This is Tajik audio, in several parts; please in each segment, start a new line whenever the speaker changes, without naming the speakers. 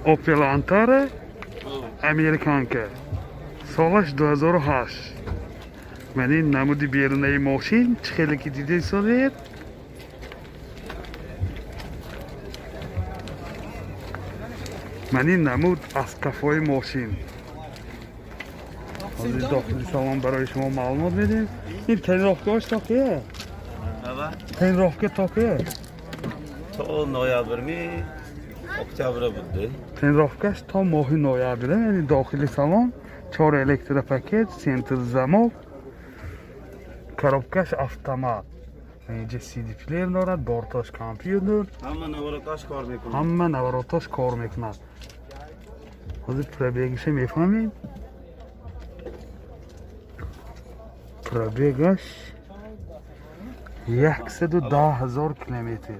Opel Antara, американка, солаш 2008. Ман ин намуди берунаи мошин, чӣ хеле ки дида истодед. Ман ин намуд аз қафои мошин. Ҳозир дохили салон барои шумо маълумот медиҳем. Ин тонировкаош то кия? Тонировка то кия?
То ноябрми, октябр буд.
Тонировкаш то моҳи ноябр. Яъне дохили салон чор электропакет, центр замок, коробкаш автомат, инҷа CD плеер дорад, борташ компютер.
Ҳама навороташ кор мекунад.
Ҳама навороташ кор мекунад. Ҳозир пробегиша мефаҳмем. Пробегаш 110 000 километр.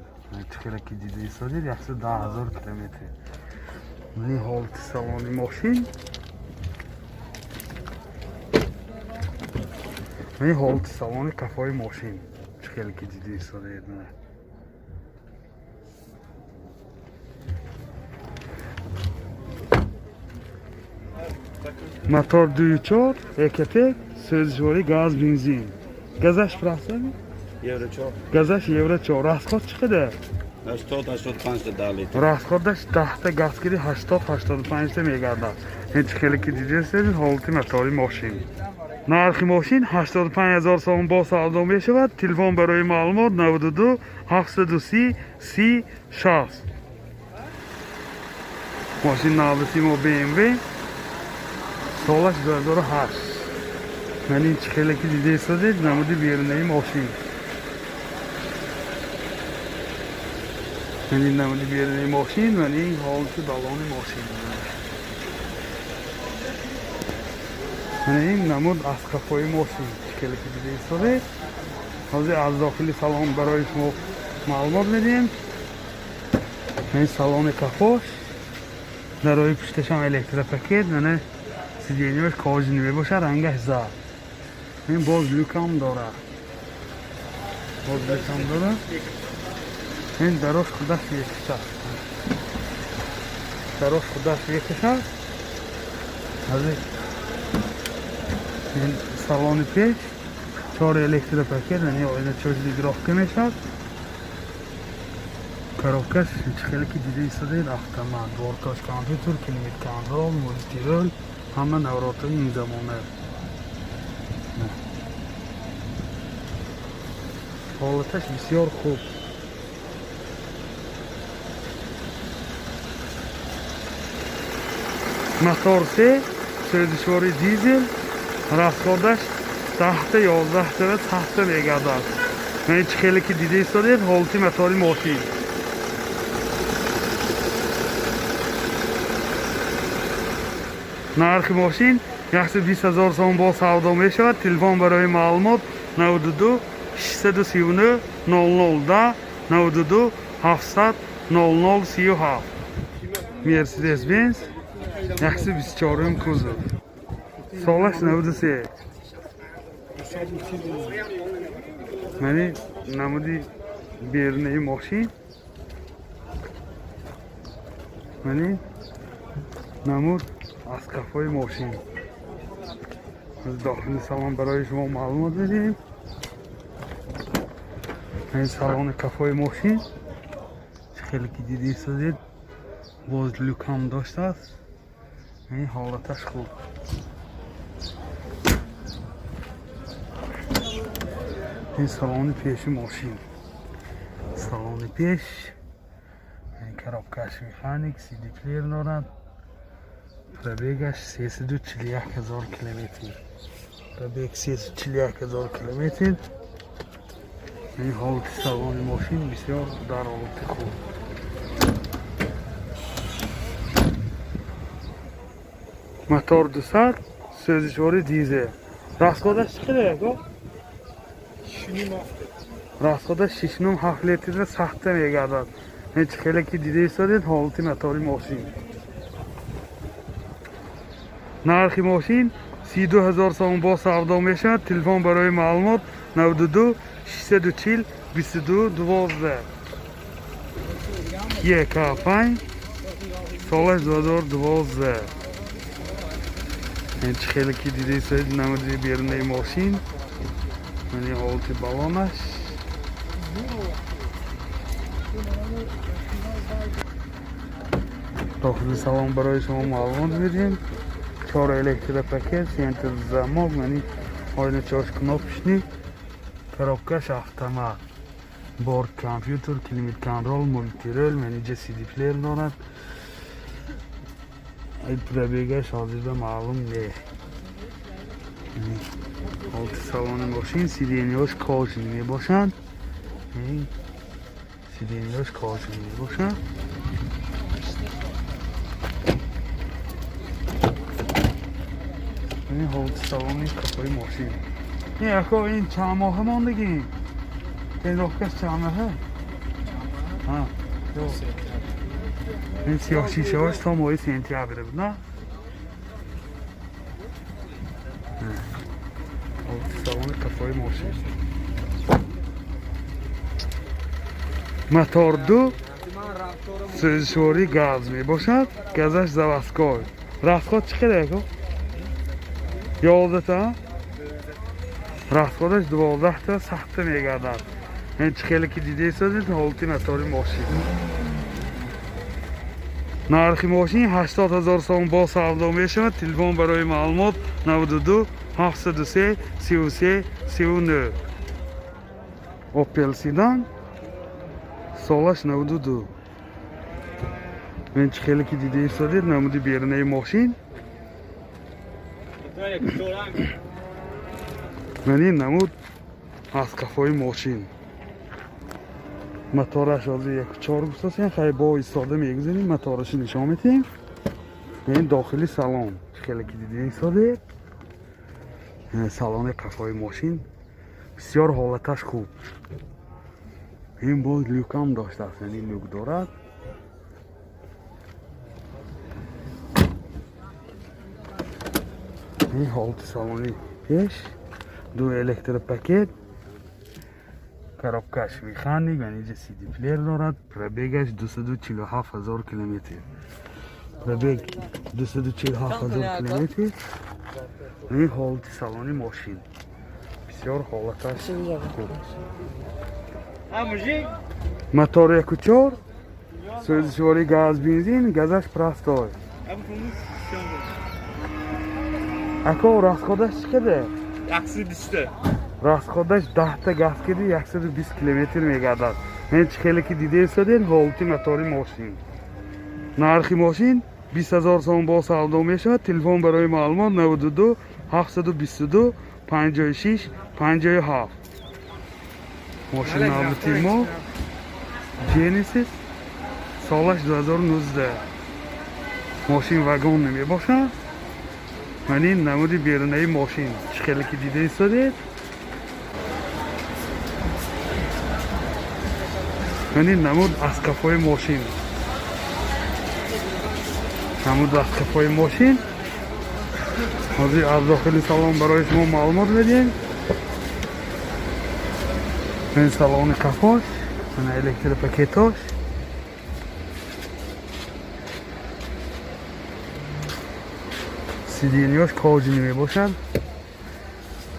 Чӣ хеле ки дида истодед, 110 000 километр. Ин ҳолати салони мошин, ин ҳолати салони қафои мошин, чӣ хеле ки дида истодед. Мотор 2.4 Ecotec, сӯзишворӣ газ, бензин. Газаш простами?
Евро 4.
Газаш евро 4. Расход чӣ қадар?
80 85 та 10 литр.
Расходаш 10 та газ киди, 80 85 та мегардад. Ин чӣ хеле ки дидастед, ҳолати мотори мошин. Нархи мошин 85 ҳазор сомон, бо савдо мешавад. Телефон барои маълумот 92 730 30 60. Мошин навбати мо BMW, солаш 2008. Ман ин чӣ хеле ки дида истодед, намуди берунаи мошин. Ман ин намуди берунаи мошин, ман ин ҳолати балони мошин. Ман ин намуд аз қафои мошин, чӣ хеле ки дида истодед. Ҳозир аз дохили салон барои шумо маълумот медиҳем. Ин салони қафош, дарои пушташам электропакет, мана сиденьяш кожаный мебошад, рангаш зард. Ин боз люкам дорад, боз люкам дорад. Ин дарош худаш мекушад, дарош худаш мекушад. Ҳозир ин салони пеш, чор электропакет, яъне оина регулировка мешавад. Коробкаш, чӣ хеле ки дида истодед, автомат, борташ компютер, климат контроль, мультируль, ҳама наворотҳои ин замона. Ҳолаташ бисёр хуб. Мотор се, сӯзишвори дизел, расходаш 10 та, 11 та ва 100 та мегардад. Ман чӣ хеле ки дида истодед, ҳолати мотори мошин. Нархи мошин 120 ҳазор сом, бо савдо мешавад. Телефон барои маълумот 92 639 00 10, 92 700 00 37. Мерседес Бенз 124 кузов, солаш 93. Мани намуди берунаи мошин, мани намуд аз қафои мошин. Аз дохили салон барои шумо маълумот медиҳем. Ин салони қафои мошин, чӣ хеле ки дида истодед, боз люкам доштааст. Ин ҳолаташ хуб. Ин салони пеши мошин, салони пеш. Ин коробкаш механик, CD плеер дорад. Пробегаш 341 ҳазор километр, пробег 341 ҳазор километр. Ин ҳолати салони мошин бисёр дар ҳолати хуб. Мотор 200, сӯзишвори дизел. Расходаш чӣ қадар, яко? Расходаш 6,5 7 литрда сахта мегардад. Ин чӣ хеле ки дида истодед, ҳолати мотори мошин. Нархи мошин 32 ҳазор сомон, бо савдо мешавад. Телефон барои маълумот 92 640 22 12. Kia K5. Солаш 2012. Ин чӣ хеле ки дидаед, намуди берунаи мошин. Мани ҳолати балонаш. Дохили салон барои шумо маълумот медиҳем. 4 электропакет, центр замок, мани оиначаҳош кнопочный, коробкаш автомат, борт компютер, климат контрол, мультирел, мани CD плеер дорад. Ай пробегаш ҳозирда маълум не. Ҳолати салони мошин, сиденьяҳош кожаный мебошанд. Сиденьяҳош кожаный мебошанд. Ин ҳолати салони қафои мошин. Ин ако ин чанд моҳа мондагӣ? Тендовкаш чанд моҳа? Ҳа. Ин сиёҳшишаҳош то моҳи сентябр буд, на? Ҳолати салони қафои мошин. Мотор 2 сӯзишвории газ мебошад. Газаш заводской. Расход чӣ қадар ако? 11 та? Расходаш 12 та сахта мегардад. Ин чӣ хеле ки дидаед, ҳолати мотори мошин. Нархи мошин 80 000 сом бо савдо мешавад. Телефон барои маълумот 92 703 33 39. Opel Sedan солаш 92. Ин чӣ хеле ки дидаед, намуди берунаи мошин. Мани намуд аз қафои мошин. Мотораш ҳозир 1.4 гуфтасем, хай бо истода мегузарем, моторашро нишон медиҳем. Ин дохили салон хеле ки дидаед, салони қафои мошин бисёр ҳолаташ хуб. Ин боз люкам доштааст, яъне люк дорад. Ин ҳолати салони пеш, ду электропакет, коробкаш механик, яъне инҷа CD плеер дорад. Пробегаш 247 000 километр. Пробег 247 000 километр. Ин ҳолати салони мошин бисёр ҳолаташ хуб. Мотор 1.4, сӯзишвории газ, бензин, газаш простой. Ако расходаш чӣ қадар?
120.
Расходаш 10 та газ киди 120 километр мегардад. Ин чӣ хеле ки дидаед, ҳолати мотори мошин. Нархи мошин 20 000 сом бо савдо мешавад. Телефон барои маълумот 92 722 56 57. Мошин навбати мо Genesis, солаш 2019. Мошин вагон намебошад. Ман ин намуди берунаи мошин чӣ хеле ки дидаед. Ман ин намуд аз қафои мошин. Намуд аз қафои мошин. Ҳозир аз дохили салон барои шумо маълумот медиҳем. Ин салони қафош, мана электропакетош. Сиденьяш кожаный мебошад.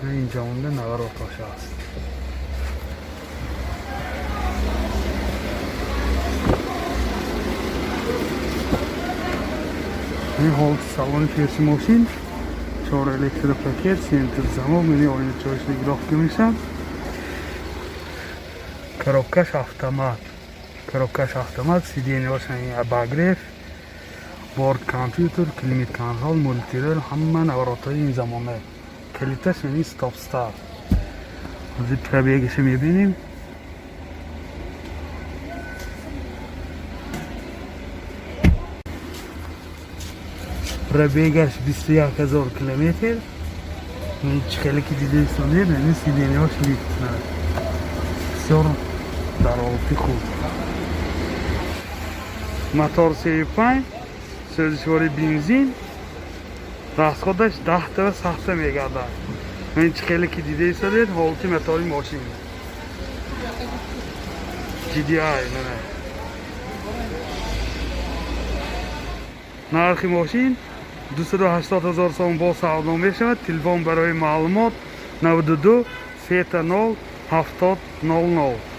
Инҷа монда наворотош аст. Ин ҳолати салони пеши мошин, 4 электропакет, центр замок, мани оиначаҳош регулировка мешавад. Коробкаш автомат. Коробкаш автомат, сиденьяш обогрев, борт компютер, климат контрол, мультирел, ҳама наворотҳои ин замона. Калиташ яъне стоп старт. Ҳозир пробегашро мебинем. Пробегаш 21 000 километр. Ин чӣ хеле ки дидаед, яъне сиденьяҳош лифт. Бисёр дар ҳолати хуб. Мотор 35, сӯзишвори бензин, расходаш 10 та сахта мегардад. Ин чӣ хеле ки дидаед, ҳолати мотори мошин. GDI, мана. Нархи мошин 280 ҳазор сом, бо савдо мешавад. Телефон барои маълумот: 92 30 70 00.